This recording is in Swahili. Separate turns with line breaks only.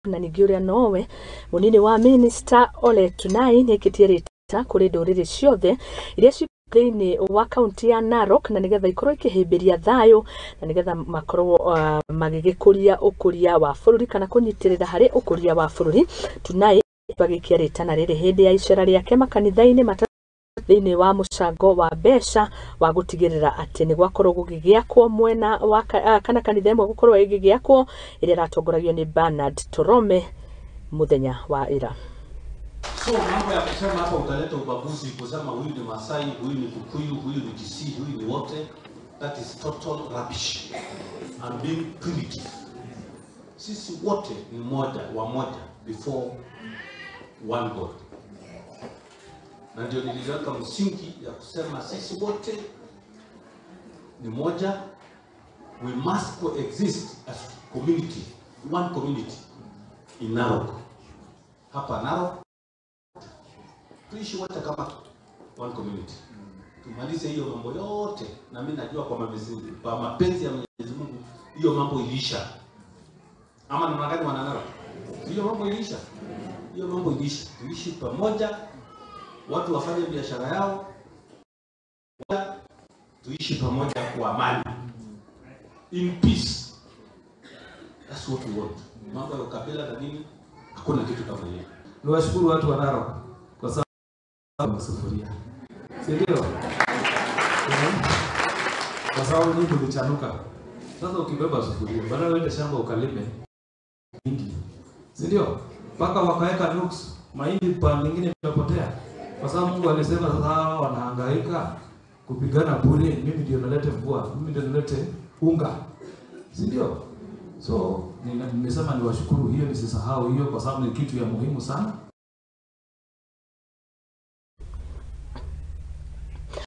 Na ningĩ ũrĩa nowe mũnini wa minista Ole Tunai nĩaikĩtie rĩta kũrĩ ndũrĩrĩ ciothe iria ci thĩinĩ wa kaunti ya Narok na nĩgetha ikorwo ikĩhĩmbĩria thayũ na nĩgetha makorwo magĩgĩkũria ũkũria wa bũrũri kana kũnyitĩrĩra harĩ ũkũria wa bũrũri. Tunai agĩikia rĩtana rĩrĩ hĩndĩ ya icera rĩake makanitha-inĩ matatũ thĩinĩ wa mũcango wa mbeca wa gũtigĩrĩra atĩ nĩ gwakorwo gũgĩgĩakwo mwena wa kana kanitha ĩmwe gũkorwo ĩgĩgĩakwo ĩrĩa ĩratongoragio nĩ Bernard Torome mũthenya wa ira.
So mambo ya kusema hapa utaleta ubaguzi, kusema huyu ni Masai, huyu ni Kikuyu, huyu ni Kisii, huyu ni wote, that is total rubbish and being primitive. Sisi wote ni moja wa moja before one God. Na ndio niliweka msingi ya kusema sisi wote ni moja, we must coexist as community, one community in Narok. Hapa Narok tuishi wote kama one community, tumalize hiyo mambo yote, na mimi najua kwa mapenzi ya Mwenyezi Mungu hiyo mambo iliisha. Ama namna gani wana Narok? Hiyo mambo iliisha, hiyo mambo iliisha. Tuishi pamoja, watu wafanye biashara yao, tuishi pamoja kwa amani, in peace. That's what we want. Mambo ya ukabila na nini, hakuna kitu kama hiyo.
Niwashukuru watu wa Narok kwa sababu sufuria, si ndio? Kwa sababu nyinyi mlichanuka. Sasa ukibeba sufuria, badala uende shamba ukalime mingi, si ndio? Mpaka wakaweka nuks, mahindi pande nyingine imepotea. Kwa sababu Mungu alisema sasa hawa wanahangaika kupigana bure, mimi ndio nalete mvua, mimi ndio nalete unga, si ndio? So nimesema niwashukuru, hiyo nisisahau hiyo, kwa sababu ni kitu ya muhimu sana.